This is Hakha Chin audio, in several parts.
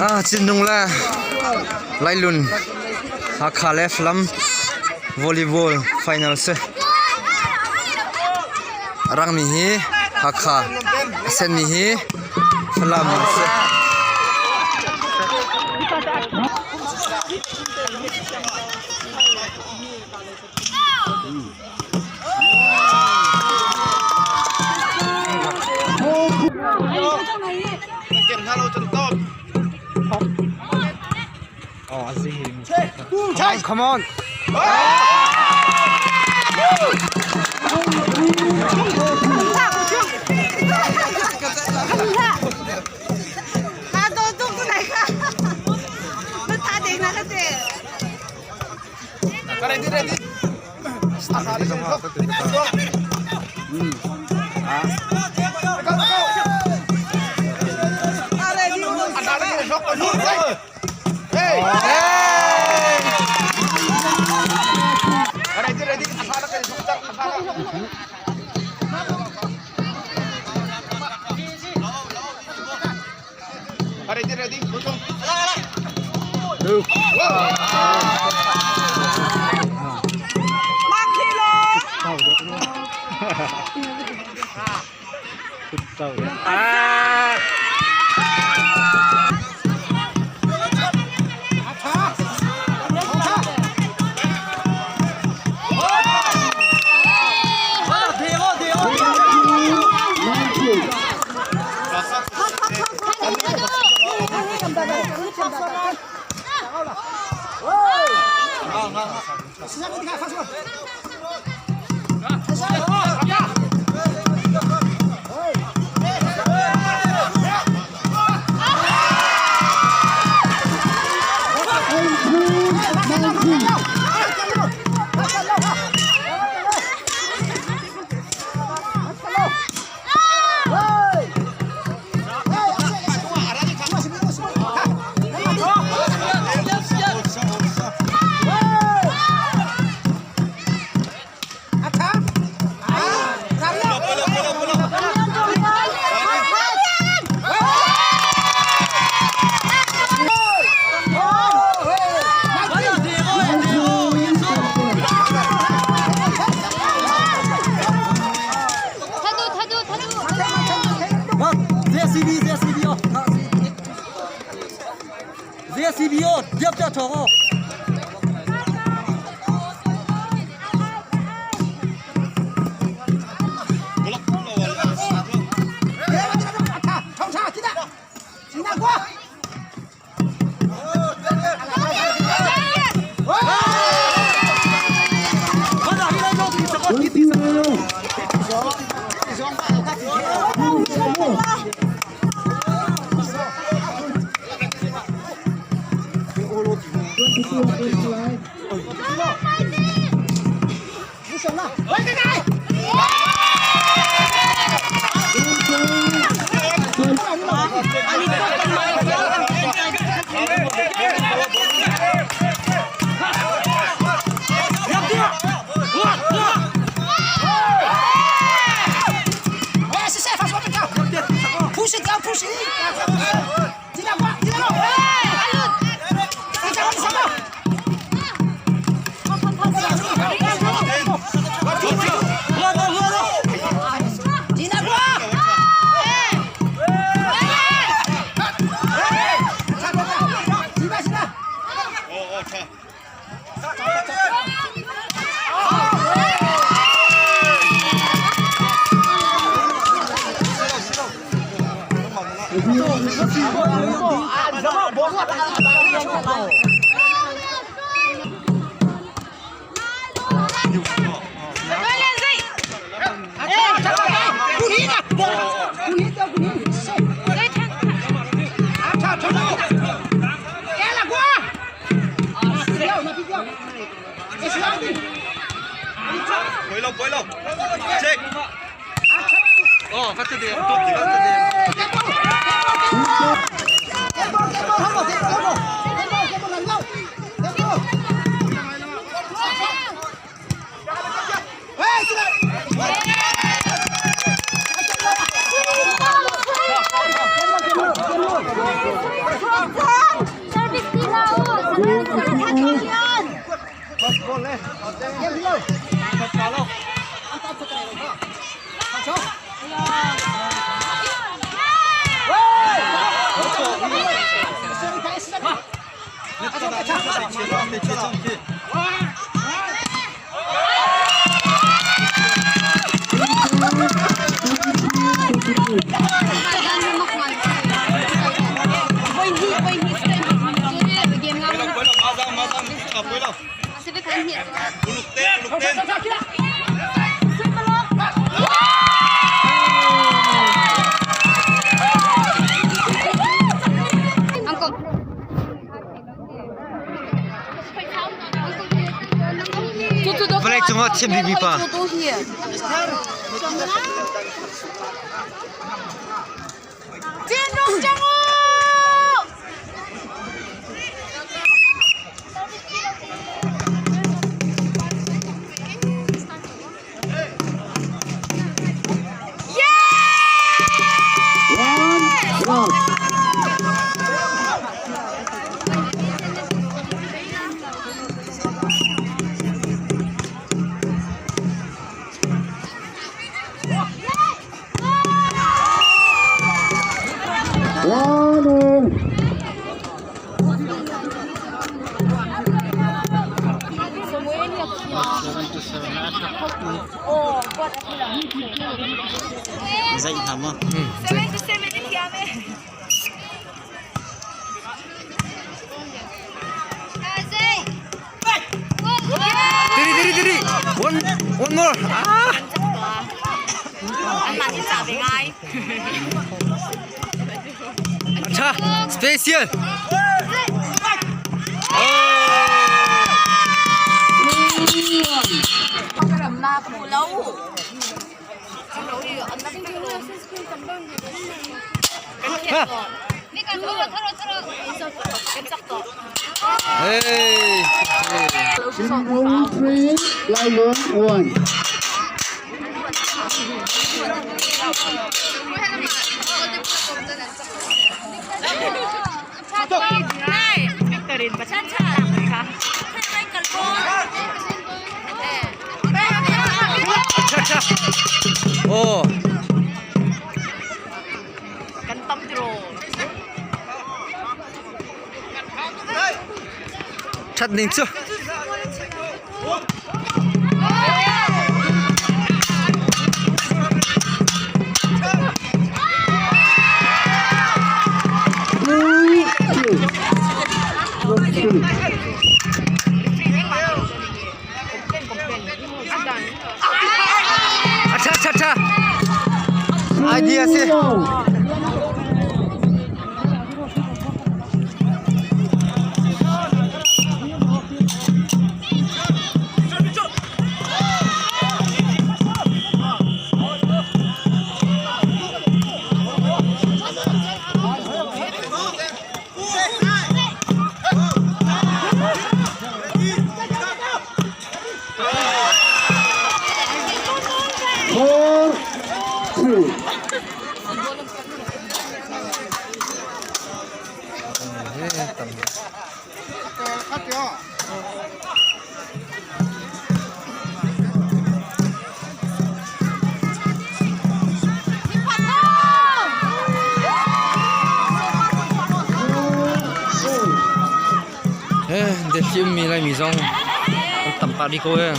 Cinung le Lailun Hakha le Falam volleyball final si. A rangmi hi Hakha, a senmi hi Falam an si. Come on. Ready, ready. Ready, ready. Vawlei cungah thiam bikmi pa. Tiri tiri tiri. One one more. Ah. Tha special. Hey. Chinlung 3, Lailung 1. Tha tha. Oh. That ning cu. 2, 2. A tha tha tha. Idea si. 4, 2. Delhi ummi Laimi zong an tam pah rih ko ee.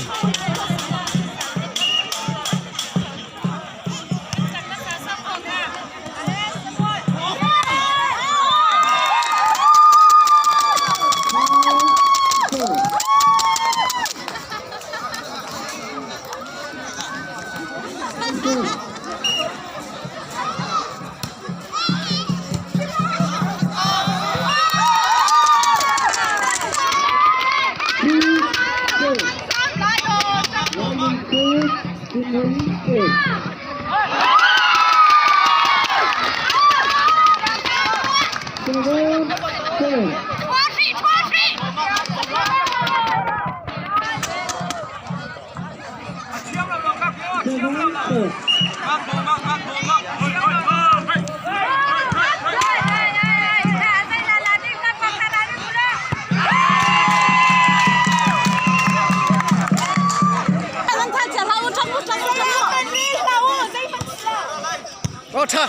Oh, tha.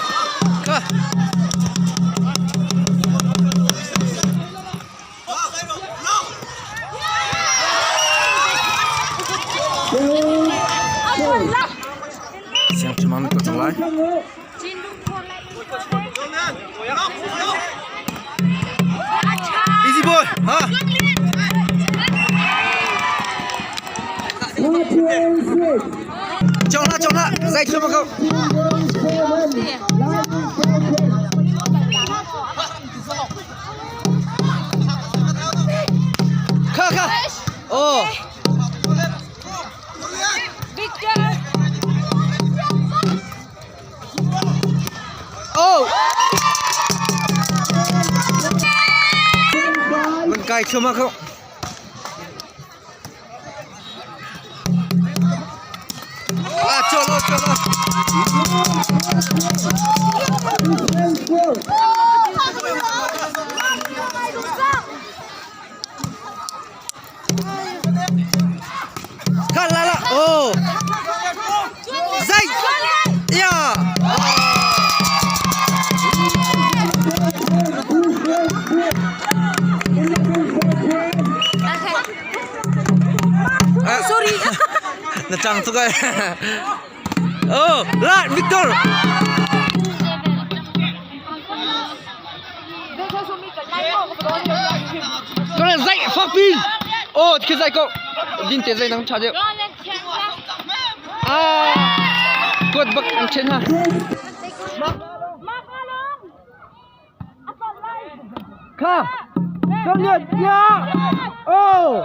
Kha. Chumang ko cang lai. Easy boy, ha? Chong la, chong la, zai chum ko. Kha kha. Oh. Oh. Mình cài chưa mà không? À, cho lo, cho lo. Kha la la. Oh. Dây. Yeah. Sorry. Na chang tu kai. Oh, la Victor. Con này dậy phát pin. Ô, khi dậy cậu. Din te dây nang cha deu. À. Cột bak ang chen ha. Kha. Công nhận. Yeah. Oh.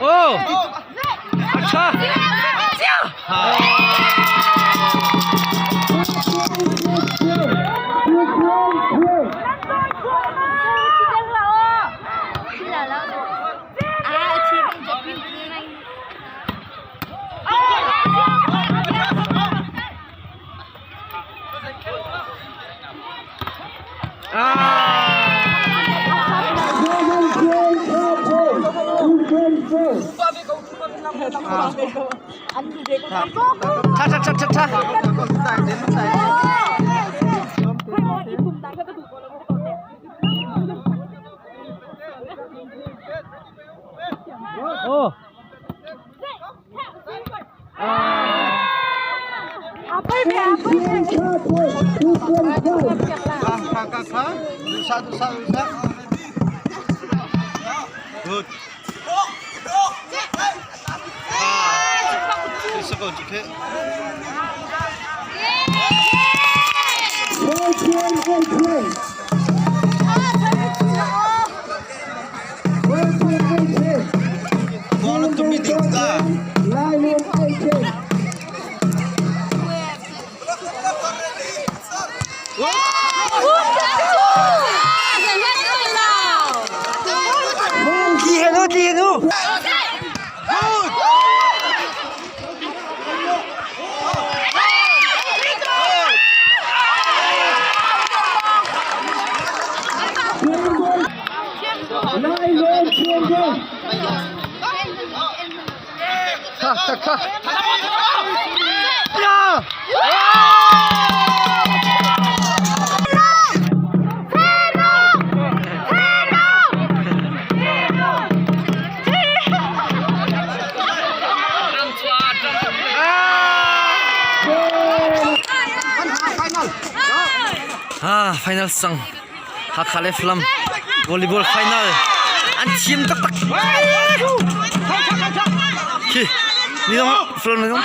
Oh. Acha. Tha tha tha tha tha. Oh. Good. Okay. Đi henu, đi henu. Kha kha kha. Yeah. Ah, final sang. Hakha le Falam volleyball final. An thiam taktak. Khi ni dong Falam ni dong.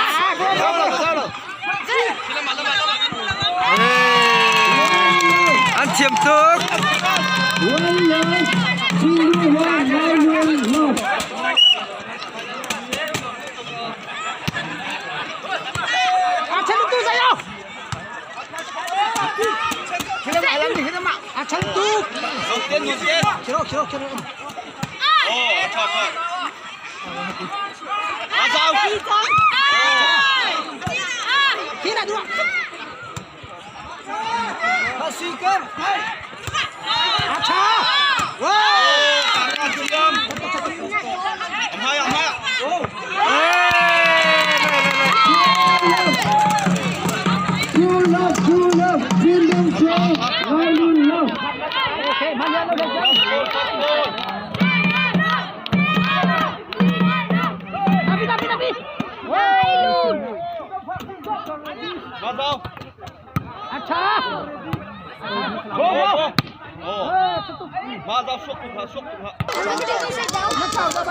An thiam tuk. 1 love, 2 1, 9 1 love.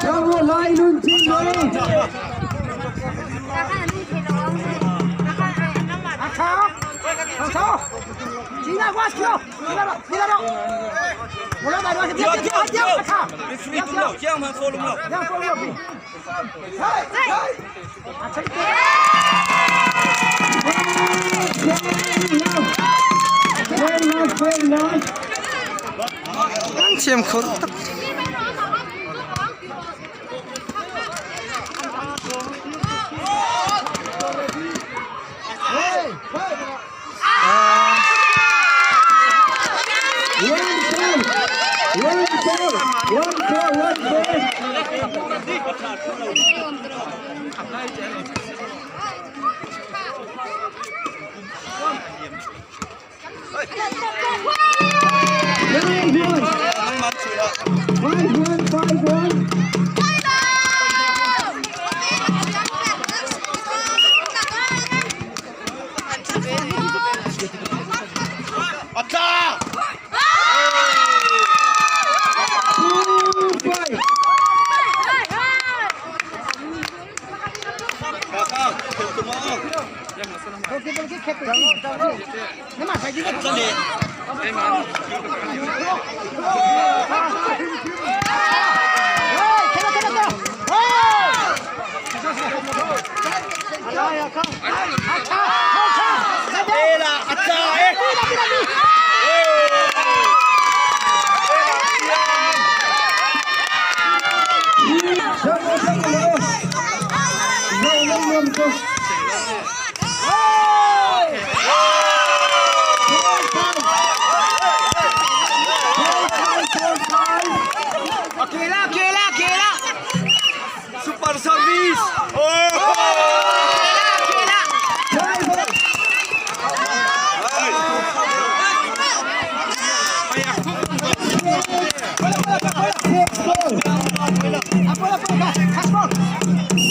Bravo Lailun Chinlung. An thiam kho tak. One four, one four, one four, one four. Nine one, 5 1, 5 1. 2 5. Super service.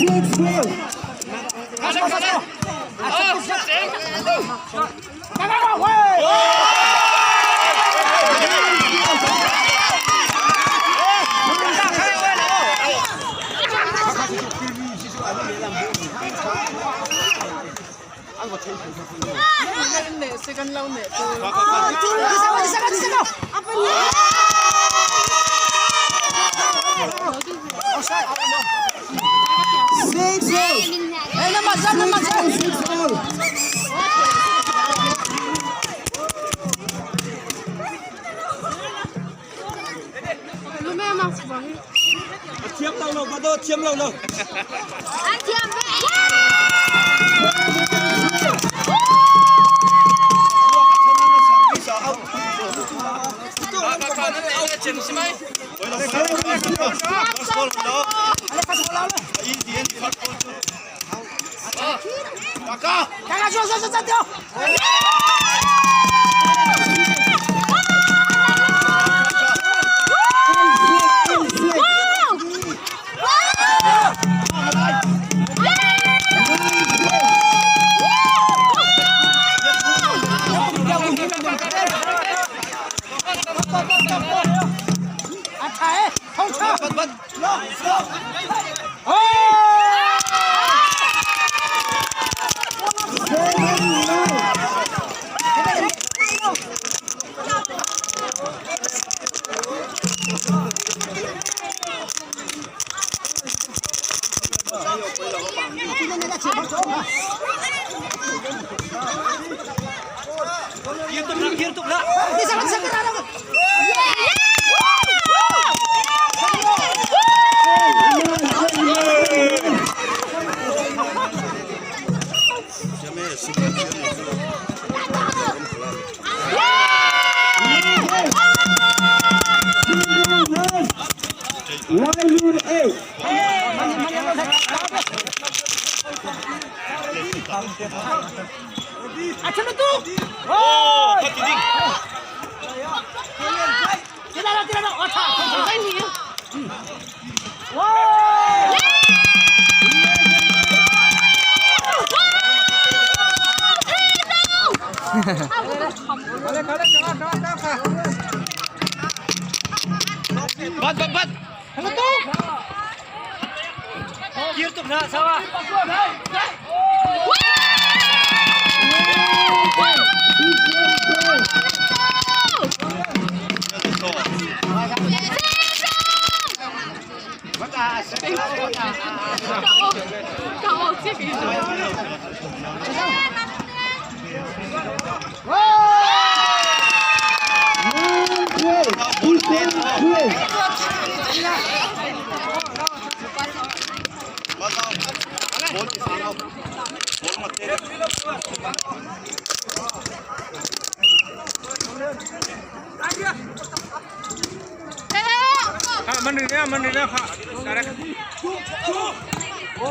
6 4. 6 all. 6 all, 6 all. Thiam lo lo, ba thiam lo lo. 6 6. 7 9. Lailun 8. Bat bat bat. Kir tuk hna sawa.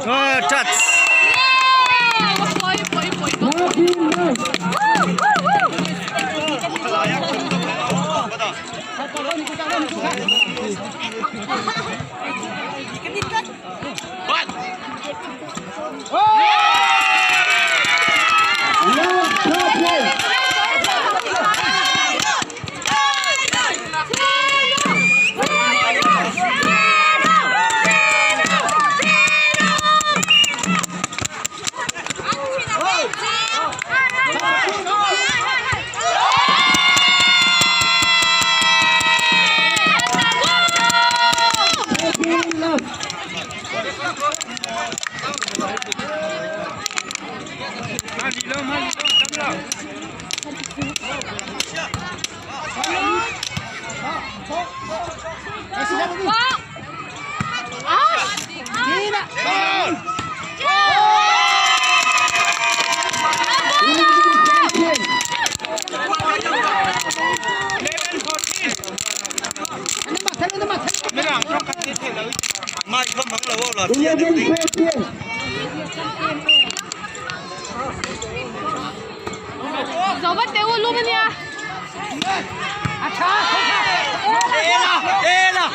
Oh, touch. Mai không bắn là vô là 11-14. Ela, ela.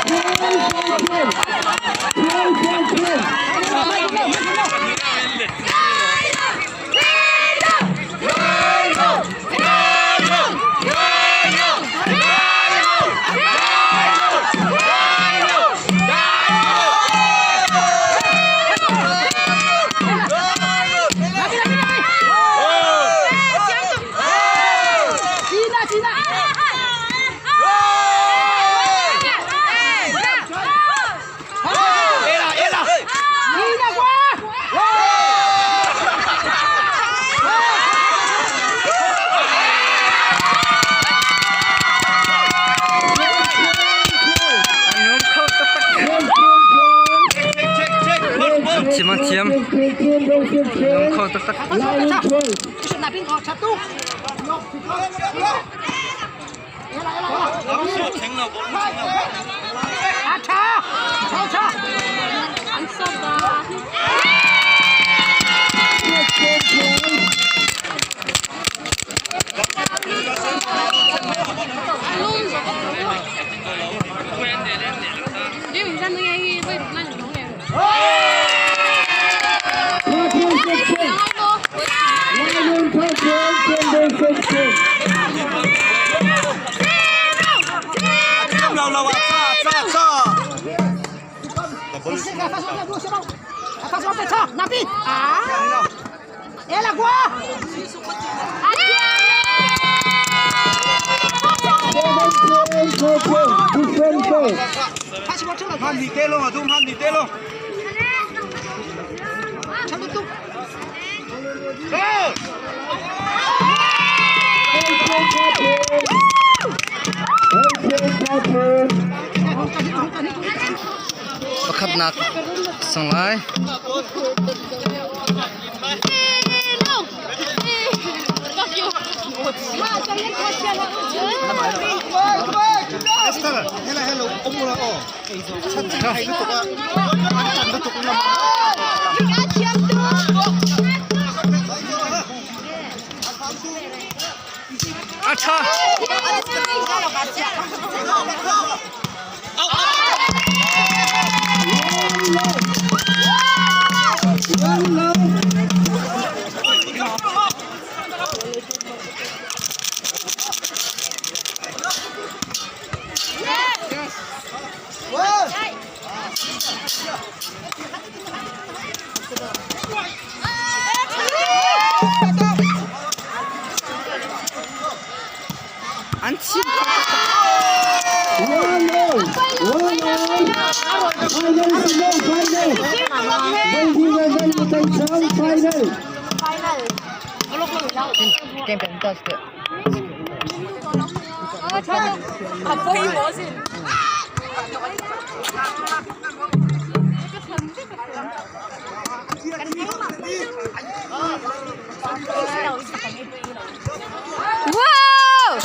12-14. Ela, ela. An kho taktak. Check, check, check. Ball, ball. Thiam an thiam. An kho taktak. Lâu lâu à, cha, cha, cha. Pakhatnak sang lai. A ṭha. One love. An thim 1-0. 1-0. Final si mo, final. Vaihninga vai chang final. Wow!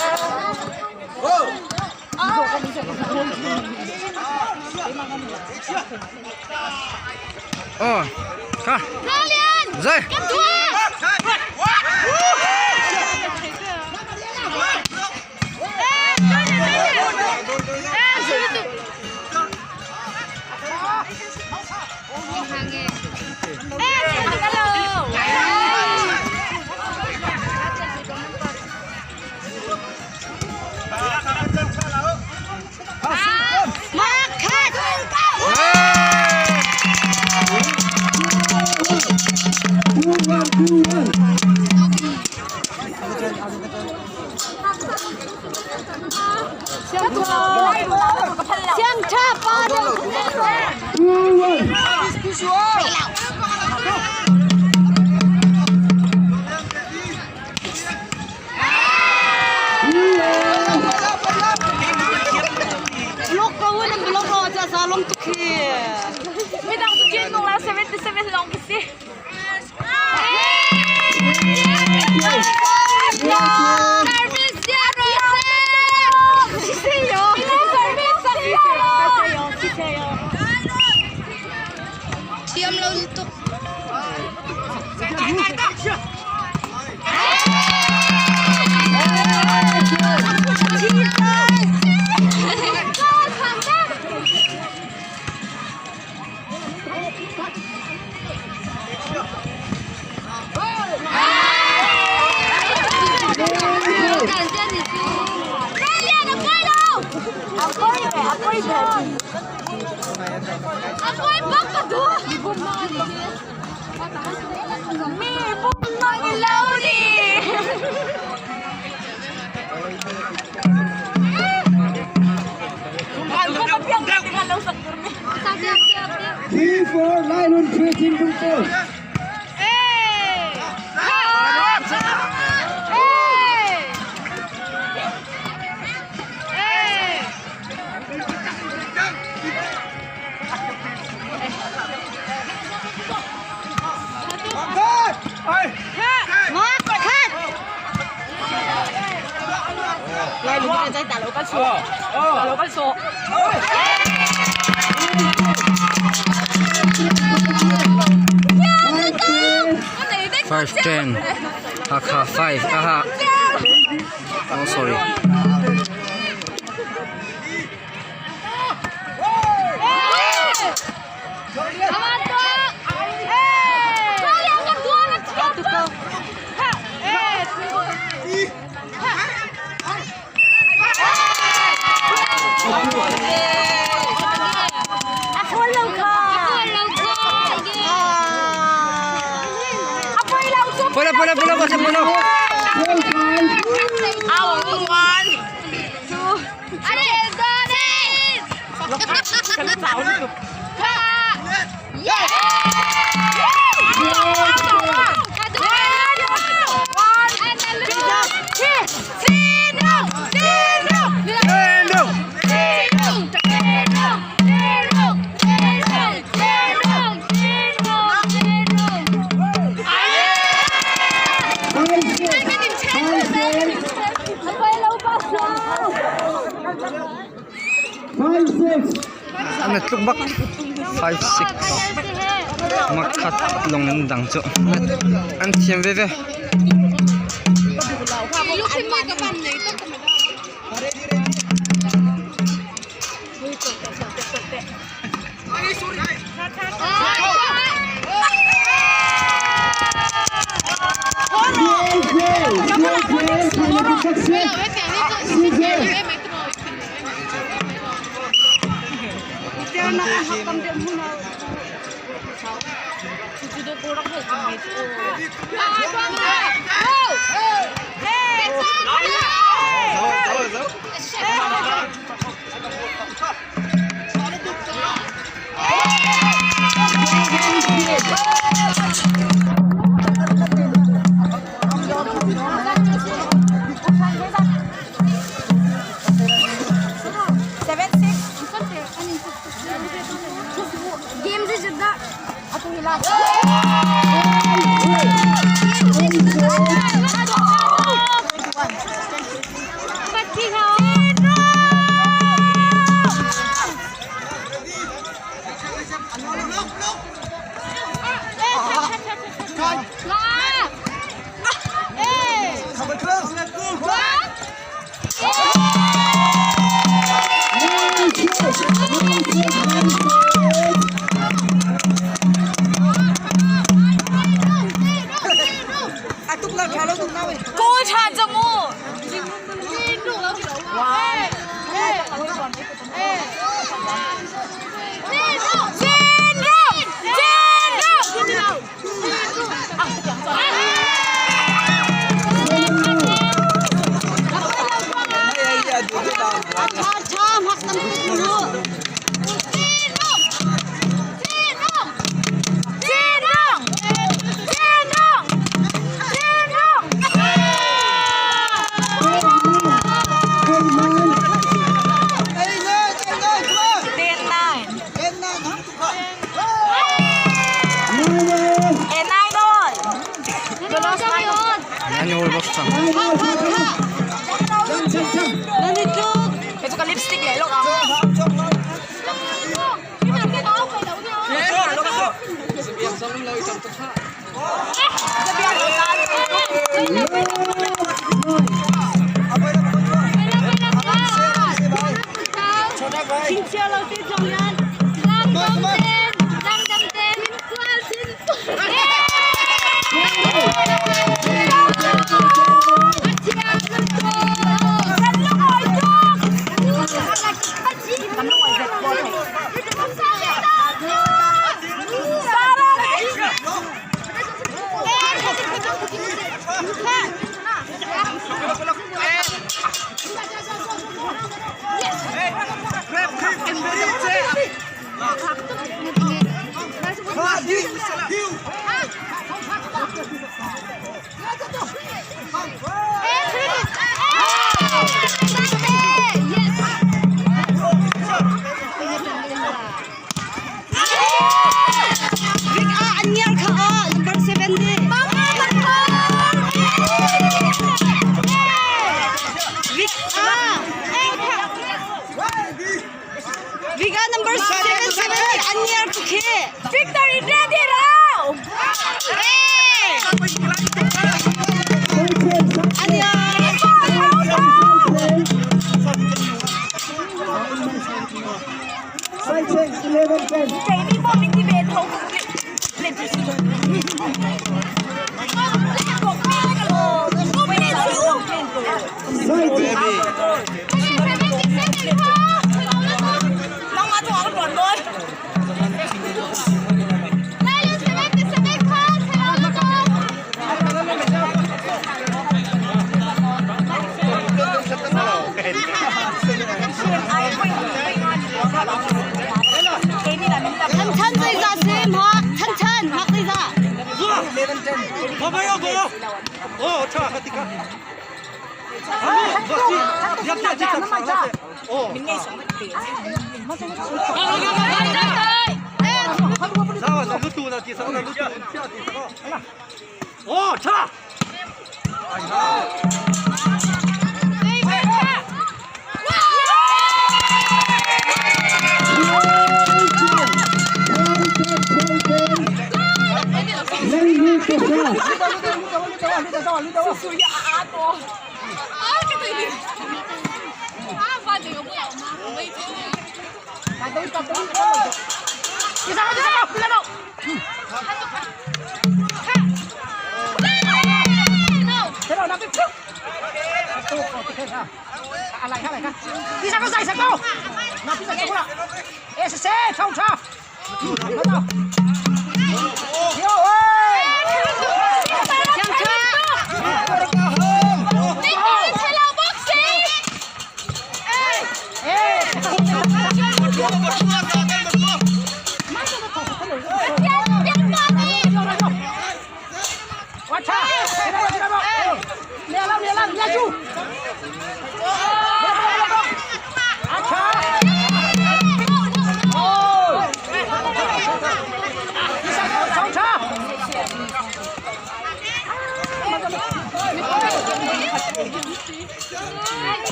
Oh, ha. Zai. 2-1, 2-1. Siang tha pa deuh. 2-1. Blok ko un blok ro cha sa long tuk hi. Mi dang tu kin nung la 77 long ki si. Service zero Siseyo. Service zero. Siseyo. Thiam lo tuk. Ako'y baka do. Mi bum mang lau ni. An ko pa piang ka lau sak tur mi. 3-4, Lailun 13 4. Lai lu cái大佬不错，大佬不错。 5-10. 5 10. Hakha 5. Aha. Oh, sorry. Pula pula pula kasi pula. 12-5. Hey! 5-6. 5-6. Ano tluk bak 5 6. Makhat long dang chu. An thiam ve ve. 12-12. 12-12. Final 6. 6.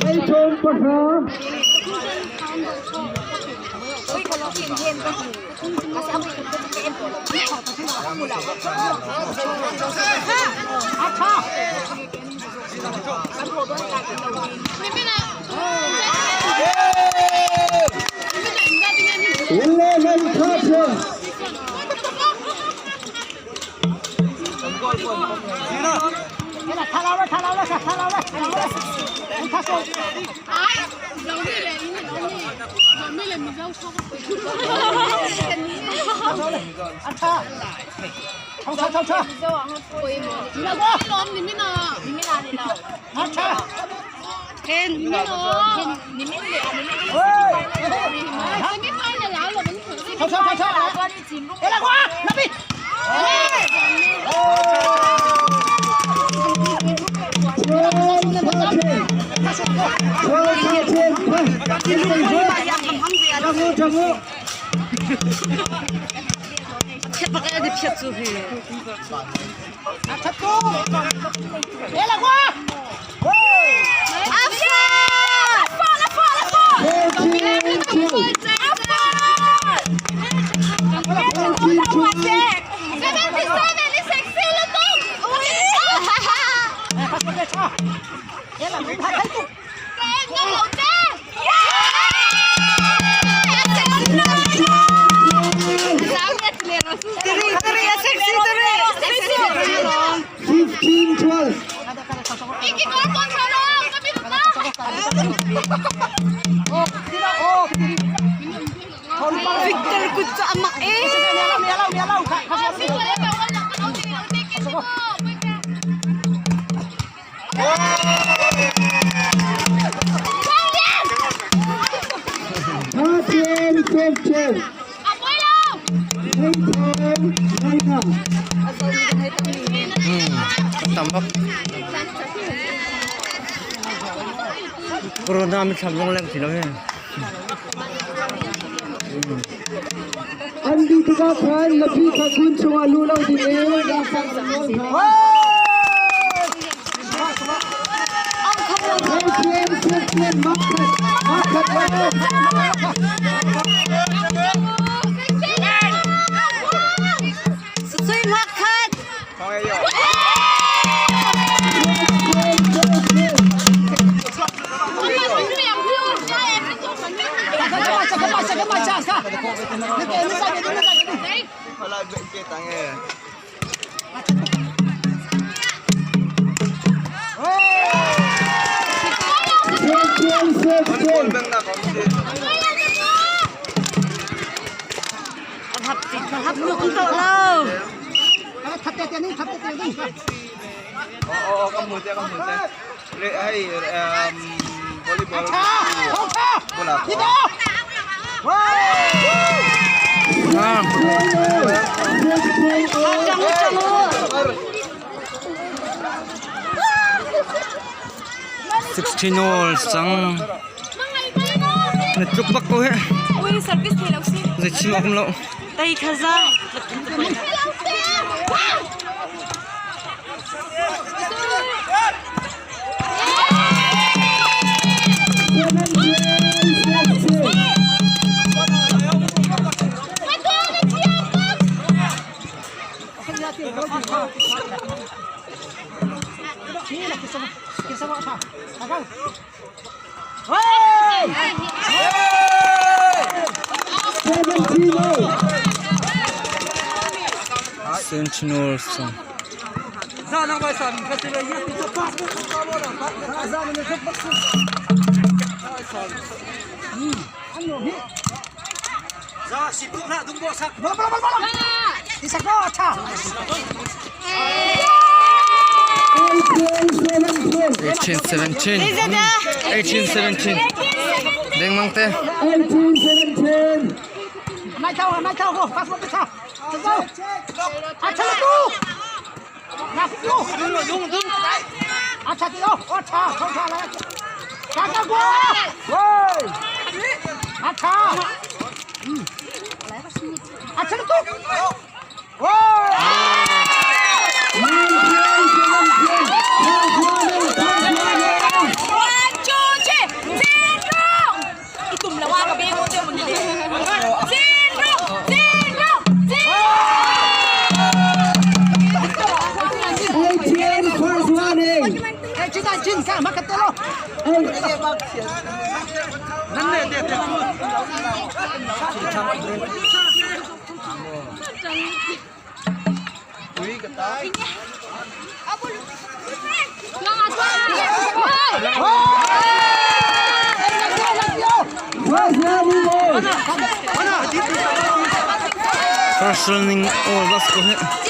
Leichawm pahra. 11 13. 12 13. 12 13. 14 2. 15 12. Victor kut cu a mak ee. 13 15. 19 9. Tam bak. Corona mi thlam long leng ti lo he. An dih tikah khan mipi kha kun chungah luh lo ding in 13 15 makhat makhat Sui makhat. 15 16. Hap nu kun to lo. Oo, kamu te, kamu te. Re, ay, volleyball. Bola ko. Ah. 16 Changu changu. 16 all sang. Na tluk bak ko he. Ui, service thei lo si. Zai chim akum lo. Tai khaza. 17 16. 17 all. Sentinel song. 18 17 18 17 Dengmang te. 18 17. One, two, three, zero. Itum lawa ka be mo te mun ni. Zero, zero, zero. 18 first warning. First warning all. First running all let's go ahead.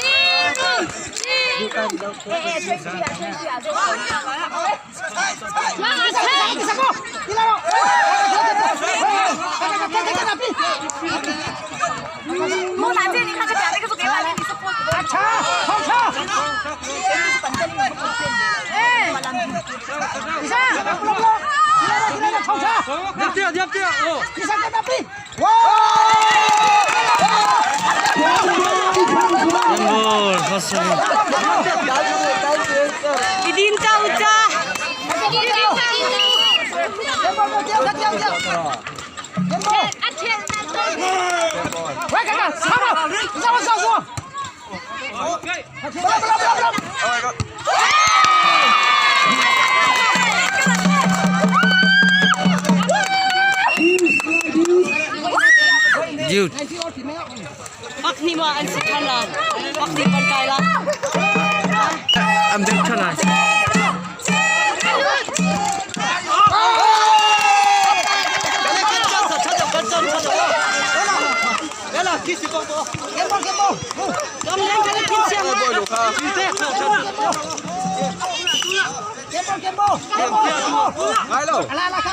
Ball first running. Idin ta uca. Dude. Pak ni ma an si than la. Pak ni pan kai la. Am bek than ai. Ngai lo. Ngai lo.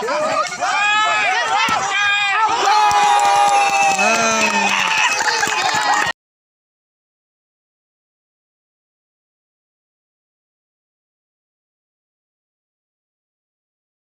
2 1.